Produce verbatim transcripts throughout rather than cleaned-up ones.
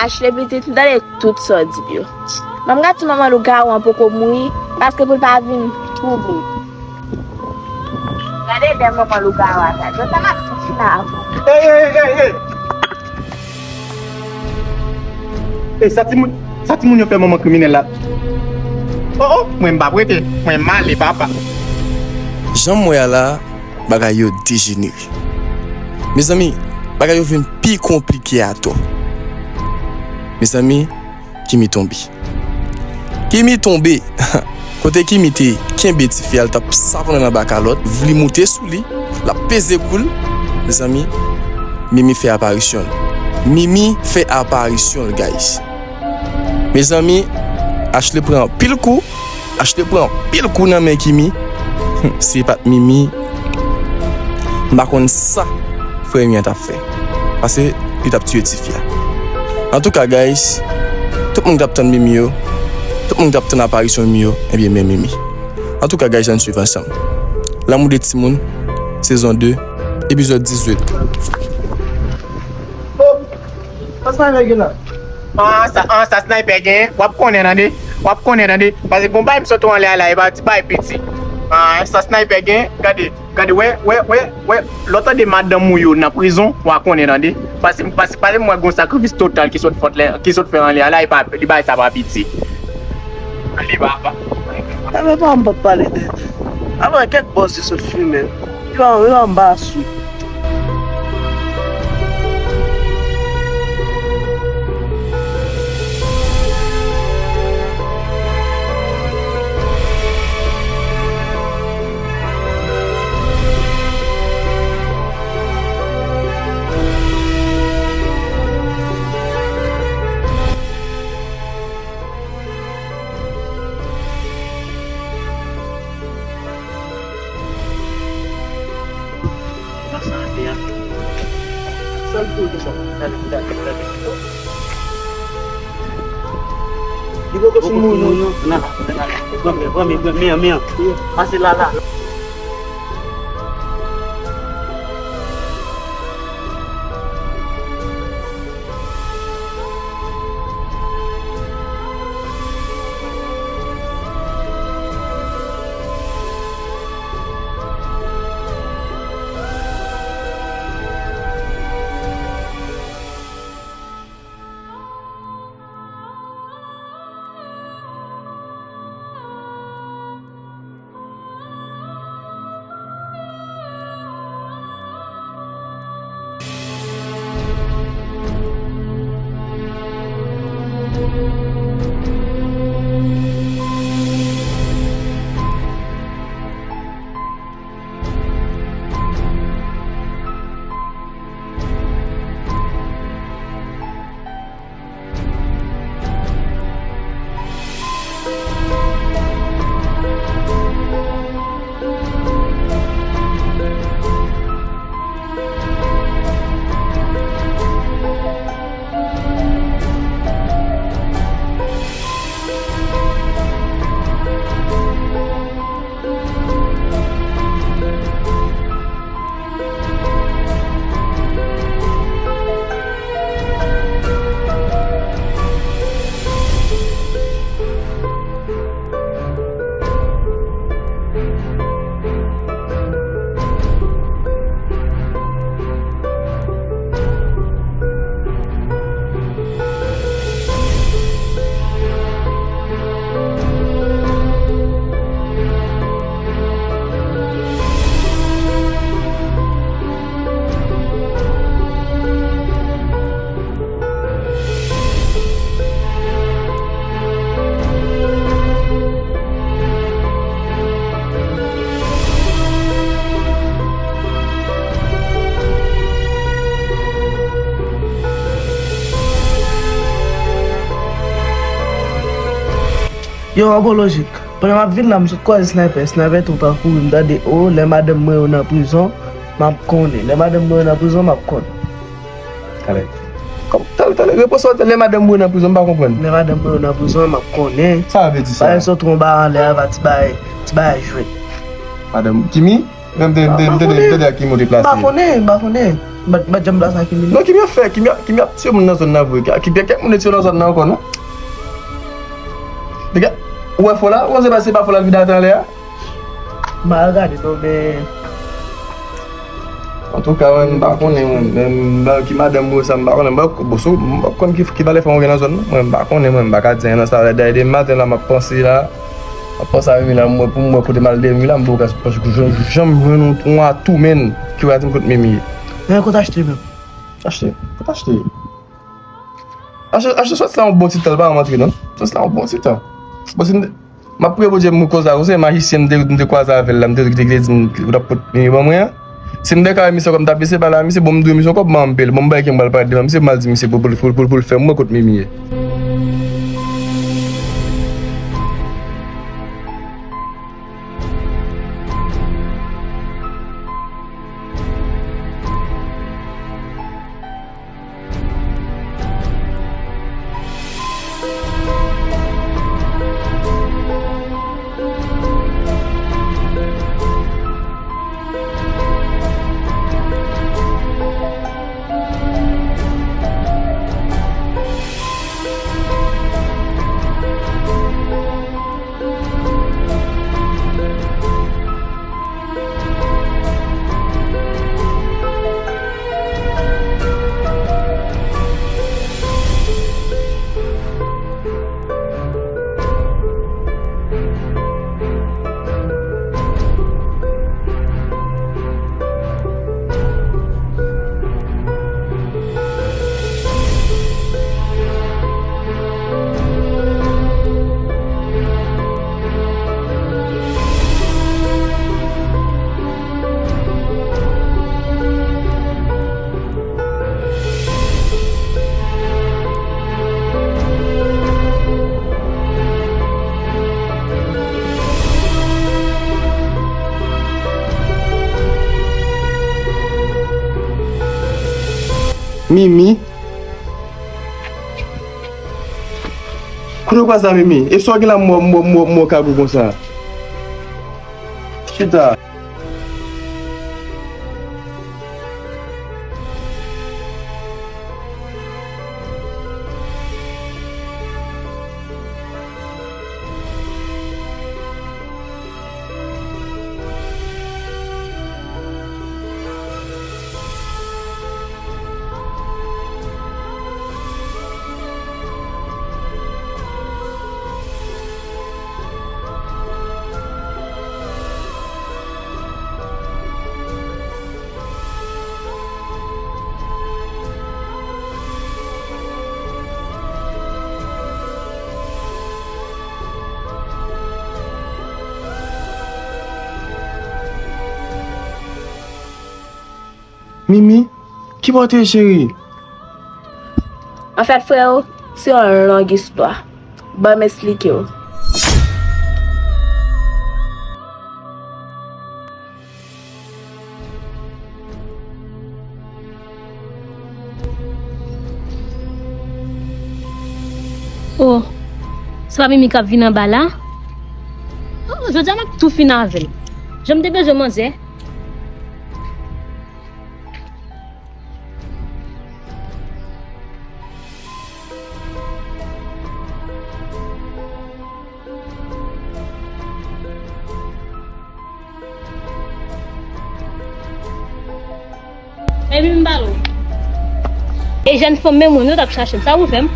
Ashley pitit, m tande tout sa w di yo. Ban m gad si manman lougawou an poko mouri, paske pou l pa vin twouble. Gade de manman lougawou a sa. Yo sa m ap tout fin avè w. Ey, ey, ey, ey, ey! Ey, sa timoun, sa timoun yo fè manman kriminèl la. Oh, oh, mwen m pa prete. Mwen m ale, papa. Jan m wè a la, bagay yo dejenere. Mezanmi, bagay yo vin pi konplike atò. Mezanmi, Kimi tonbe. Kimi tonbe! Kote Kimi te kenbe tifi a, l t ap savonnen l anba kalòt, li moute sou li, l ap peze kou l. Mezanmi, Mimi fè aparisyon l. Mimi fè aparisyon l, guys. Mezanmi, Ashley pran anpil kou. Ashley pran anpil kou nan men Kimi. Hmm, si pa t Mimi, m pa konn sa frè Mimi an t ap fè. Paske li t ap tiye tifi a. Antouka, guys, tout moun ki t ap tann Mimi yo, tout moun ki t ap tann aparisyon Mimi yo, ebyen, men Mimi. Antouka, guys, ann swiv ansanm. Lanmou de timoun, sezon de, epizòd dizuit. An sa, an sa sniper gen, w ap konnen tande, w ap konnen tande, paske gon bagay m sot anlè a la, e pa ti bagay piti. An sa sniper gen, gade, gade, wè, wè, wè, wè, lè w tande madanm ou yo nan prizon, w a konnen tande, paske, paske, paske m wè gon sakrifis total ki sot fè, ki sot fè anlè a la, e pa, li bagay sa pa piti. Anlè papa. Enben pa m p ap pale de, alò kèk bòs yo sot fimen. Yo, yo anba sou. Sa l tou deja. Gade, gade, gade. Li poko fin mouri non. Nan, nan, nan, nan. Pran men, pran men, pran men, men, men. Pase la, la. Yo, anbo lojik. Pandan m ap vin la, m sot kwaze Sniper. Sniper tou pa kouri, m tande, o, lè madanm mwen yo nan prizon, m ap konnen. Lè madanm mwen yo nan prizon, m ap konnen. Talè. Kòm, talè, talè, repons ou, lè madanm mwen nan prizon, m pa konprann. Lè madanm mwen yo nan prizon, m ap konnen. Sa vle di sa? Bagay sot twonba anlè a, pa ti bagay, ti bagay jwèt. Madanm Kimi? Mwen m te, m te, m te, m te, m te di a Kimi ou te plase. M pa konnen, m pa konnen. Bat, bat janm plas la, Kimi. Non, Kimi ap fè, Kimi ap, Kimi ap tiye moun nan zòn nan vre. Ki, ki, kèk moun tiye nan zòn nan ankò, non? Depi, ou wè fò la? Ou panse pa se pa fò la vide atè anlè a? M pa gade non, men. Antouka, mwen, m pa konnen, mwen, men m pa ki madanm ou sa, m pa konnen, m pa, bon, sou, m pa konn ki, ki valè fanm ou gen nan zòn nan, mwen, m pa konnen, mwen, m pa ka di anyen nan sa, dayè, depi maten la, m ap panse la, m ap panse a Mimi la, m wè pou m wè kote m al dèyè Mimi la, m pa ka, paske jan, jan m jwenn yon, yon atou, menn, ki w a di m kot Mimi ye. Men kot achte menm. Achte? Kot achte? Achte, achte sòt la yon bon ti tan, l pa janm antre non. Sòt la yon bon ti tan. Bon, si m, m ap priye Bondye m koz la konsa, majisyen m te, m te kwaze avè l la, m te, te, te di m, ou t ap pot Mimi ban mwen an. Si m te ka wè misye kòb m t ap bese ba la, misye bon m dwe misye kòb, m anpil. Bon, m bay ki m pral pale devan misye, m al di misye pou, pou, pou, pou l fè m wè kot Mimi ye. Mimi. Kote w pase la, Mimi? E sa w gen la, m wè, m wè, m wè, m wè w kagou konsa. Chita. Mimi, kibò w te ye, cheri? Anfèt, freo, se yon long istwa. Ban m esplike w. Oh, se pa Mimi k ap vin anba la? Oh, jodi a m ap tou fin avè l. Jan m te bezwen manzè. Epi m pale w. E jèn fanm menm mwen, nou t ap chache m. Sa pou fè m?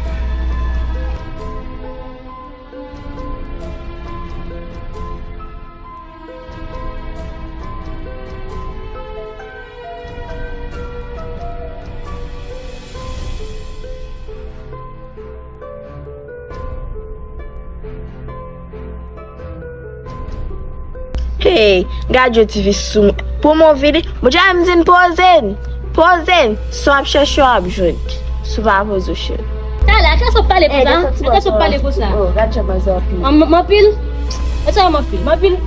Hey, gad yon ti fi sou mwen. Pou mwen vini, Bondye a m di n poze n. Poze n. Si w ap chèche, w ap jwenn. Si w pa poze w, cheri. Talè, a kiyès w ap pale konsa? A kiyès w ap pale konsa? Oh, gad jan manzè anpil. M anpil? E sa m anpil? M anpil?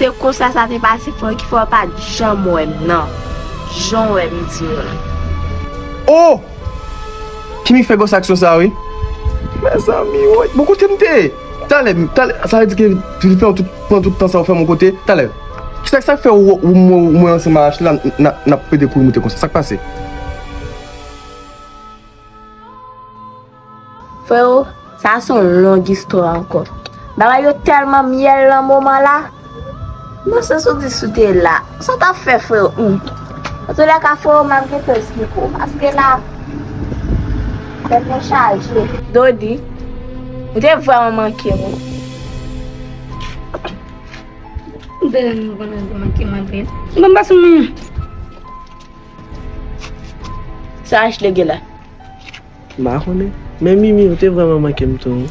Se konsa sa te pase, frè, ki fè w pa t janm wè m nan. Jan w wè m di w lan. Oh! Kimik fè gwòs aksyon sa, wi. Mezanmi, woy. Bon, kote m te ye? Talè, talè, sa vle di ke li fè w tout, pran tout tan sa w fè m yon kote? Talè. Kisa, sa k fè w, w, w, w, mwen ansanm ak Ashley la, n, n, n ap pede kouri moute konsa? Sa k pase? Freo, sa se yon long istwa ankò. Bagay yo tèlman myèl nan moman la. Nan sans ou di si w te la, sa w t ap fè, freo? Hmm. Antoulèka, freo, m ap gentan esplike w. Paske la, tèt mwen chaje. Dodi, ou te vrèman manke m, wi. M te renmen konnen ou te manke m anpil. Bon, m pa sou mwen. Sa Ashley gen la? M pa konnen. Men Mimi, ou te vrèman manke m tou, wi.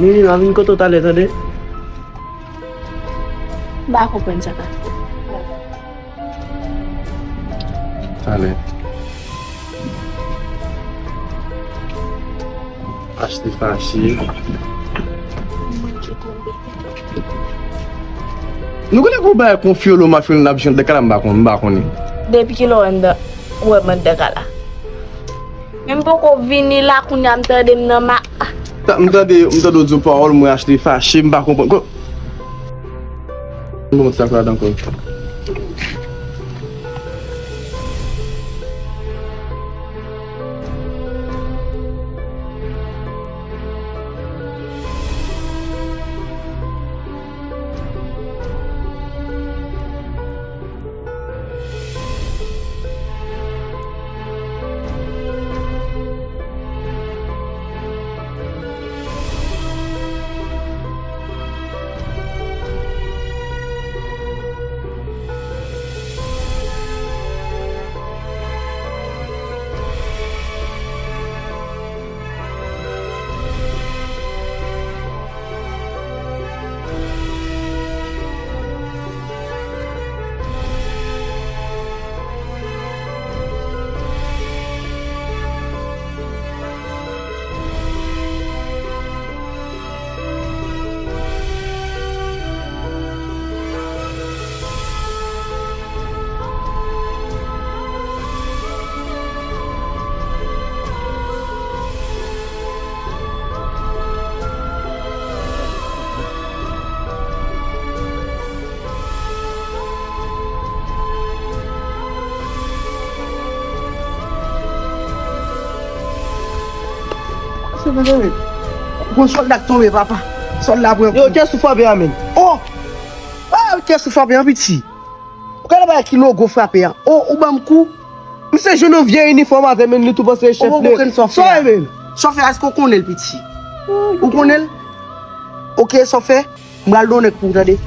Mimi, m a vin kote w talè, tande? M pa konprann sa k ap fèt. Talè. Ashley fache. Nou konnen gon bagay kon fyolo mafyonè n ap jwenn de kala, m pa konn, m pa konnen. Depi kilè w wè m anndan, w wè m anndan kala? Men m poko vini la, kounye a m tande m nan ma. Ta-, m tande, m tande w di yon pawòl, mwen Ashley fache, m pa konprann. Ko-, Bon, sa fè adan kò. Gon sòlda k tonbe, papa. Sòlda pran kou. Yo, kiyès ou frape a, menm? Oh! Ah, kiyès ou frape an, piti? Ou gade bagay ki logo frape a. Oh, ou ban m kou. Misye jwenn yon vye inifòm avè, menm li tou panse chèf li. Ou poko konn sa w fè a. Sa w fè, èske w konnen l, piti? Ou konnen l? Ok, sa w fè? M pral donnen pou ou, tande.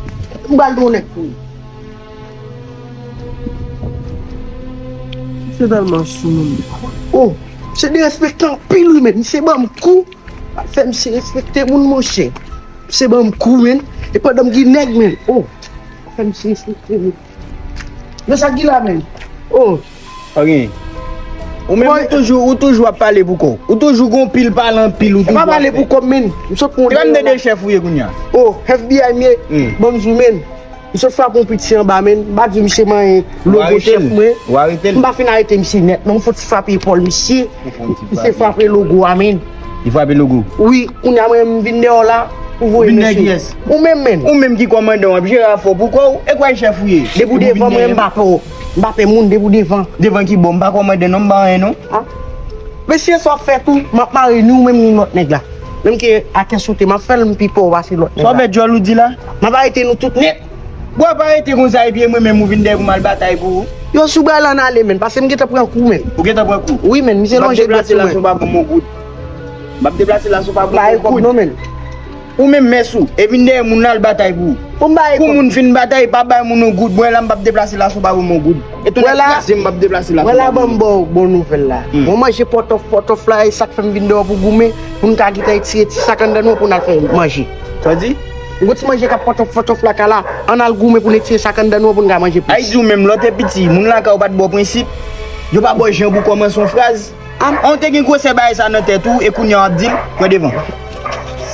M pral donnen pou ou. Misye tèlman sou moun. Oh, misye derespekte anpil, wi, men. Misye ban m kou. Fè misye respekte moun, monchè. Misye ban m kou, men. E pandan m gen nèg, men. Oh, fè misye respekte moun. Men sa k gen la, men. Oh. Ok. Ou menm, ou toujou, ou toujou ap pale pou kò w. Ou toujou gon pil pale anpil, ou toujou ap fè. M pa pale pou kò m, men. M sot pou yon dèyè la. Se kòm de chèf ou ye kounye a. Oh, F B I m ye. Hmm. Ban m di w, men. M sot frape yon piti anba, men. M pa di misye manyen logo chèf mwen. Ou arete l. M pa fin arete misye nèt, non. M fon ti frape epòl misye. Ou fon ti frape. Misye frape logo a, men. Li frape logo? Wi, kounye a mwen, m vin dèyè w la pou voye mesye. Ou vin dèyè kiyès? Ou menm, men. Ou menm ki kòmandan w ap jere afè w pou kò w. E kwè chèf ou ye? Depi w devan mwen, m pa pè w. M pa pè moun, depi w devan. Devan ki bò? M pa kòmandan, non, m pa anyen, non. Ah. Mesye, sa w ap fè tou, m ap mare ni ou menm ni lòt nèg la. Menm ke a kè sote, m ap fè l, m pi pè w pase lòt nèg la. Sa w fè djòl ou di la? M ap arete nou tout nèt. Bon, w ap arete konsa epi e mwen menm ou vin dèyè pou m al batay pou ou? Yo, si w bay la n ale, menn, paske m gentan pran kou, menn. Ou gentan pran kou? Wi, menn, misye lonje dwèt sou mwen. M ap deplase la si w pa ban m yon goud. M ap deplase la si w pa ban m yon goud. M pa gen goud non, menn. Ou menm mès ou, e vin dèyè moun la al batay pou ou. Pou m ba e kòb. Kou moun fin batay, pa bay moun yon goud. Mwen la, m p ap deplase la si w pa ban m yon goud. E tou nèg kraze, m p ap deplase la si w pa ban m yon goud. Mwen la, ban m ba w bon nouvèl la. Hmm. Mwen manje pòtòf, pòtòf la, e sa k fè m vin dèyè w pou goumen, pou n ka gentan etire ti sak anndan nou an pou n al fè manje. Sa w di? Yon ti manje k ap pòtòf, pòtòf la ka la, ann al goumen pou n etire sak anndan nou an pou n ka manje plis. Ay di w menm, lè w te piti, moun lakay ou pa t ba w prensip, yo pa ba w jan pou kòmanse yon fraz. An, an w te gen gwosè bagay sa nan tèt ou, e kounye a w ap di l, pran devan.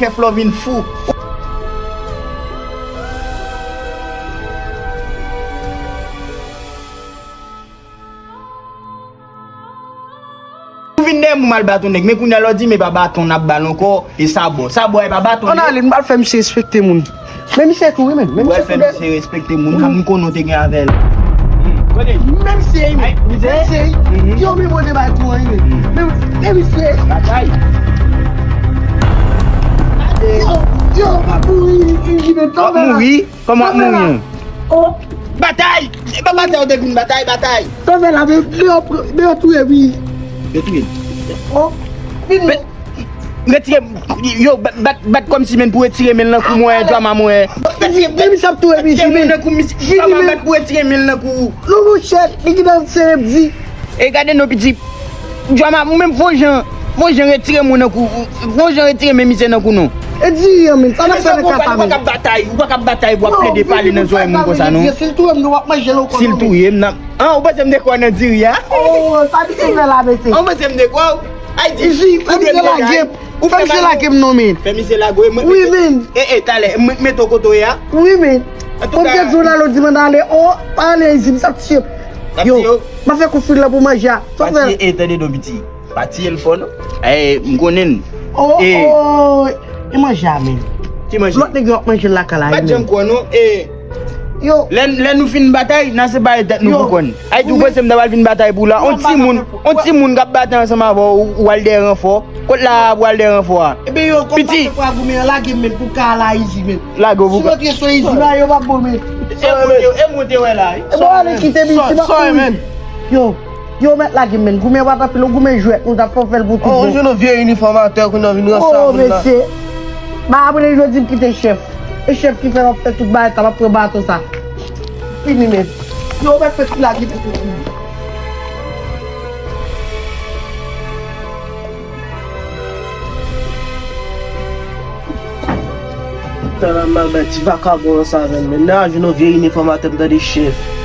chèf la w vin fou. Ou vin dèyè m ou m al bat yon nèg, men kounye a lè w di m e pa baton n ap ba l ankò, e sa bon. Sa bon, e pa baton. Ann ale, m pral fè misye respekte moun. Men misye tou, wi, men. Men misye tou, de- misye respekte moun, sa m konnen w te gen avè l. Kote? Men misye, men. Ay, misye? Men misye, yo, men mwen te bay kou, wi, men. Men, men misye. Batay. Yo, yo, pa mouri, wi, men. W ap mouri? Kòman w ap mouri? Oh. Batay! E pa batay, ou te vin batay, batay! Sa fè la, men, men yo pran, men yo touye m, wi. Yo touye l. Oh. Vin. Retire, yo, bat, bat, bat kòmsi, men, pou retire men l nan kou mwen, drama mwen. Retire, men misye ap touye m isi, men. Retire men nan kou misye, drama, bat pou retire men l nan kou. Non, monchè, li gentan sere m di. E gade non, piti. Drama, ou menm fò jan, fò jan retire moun nan kou, fò jan retire men misye nan kou non. E diri an, men, sa n ap fè nan kasa, men. Ou pa ka batay, ou pa ka batay pou ap plede pale nan zòrèy moun konsa non. Si l touye m, nou ap manje l ankò non, men. Si l touye m, n ap, an, ou panse m te kwè nan diri a? Oh, sa misye fè la, mesye. Ou panse m te kwè w? Ay, di, fè misye lage m. Ou fè misye lage m non, men. Fè misye lage w, e mwen. Wi, men. E, e, talè, mwen mete w kote w ye a. Wi, men. Antouka, ou te di w la, lòt di m ann ale, oh, pa ale isit, m sa tiye. Yo, m ap fè kout fil la pou manje a. Sa w fè? Pa tiye, e, tande non, piti. Pa tiye l fò non. E, m konnen l. Oh, oh, e manje a, men. Ki manje? Lòt nèg yo ap manje l lakay la, wi, men. Pa t janm kwè non, e. Yo. Lè, lè nou fin batay, n a separe tèt nou pou kò n. Ay, tou panse m ta pral vin batay pou la. On timoun, on timoun k ap batay ansanm avè w, ou al dèyè ranfò. Kot la pou al dèyè ranfò a? Ebyen, yo, kòm pase pou a goumen an, lage m, men, pou ka la izi, men. Lage w pou ka. Si w antre sou izi la, yo p ap bon, men. E monte, e monte wè la, wi. E bon, ale kite m isi, m ap mouri. Yo, yo mèt lage m, men. Goumen pa t anpil, goumen jwèt, nou t ap fè w fè l pou tout bon. Oh, jwenn yon vye inifòm atè, kounye a vin ranse a moun la. Oh, mesye. Ba, apre jodi, m kite chèf. E chèf ki fè m ap fè tout bagay sa, m ap pran baton sa. Fini, men. Yo, mèt fè ti lage pou tout moun. Tèlman m mal bay ti vakabon an sa avè m, men. Nan jwenn yon vye inifòm atè, m tande chèf.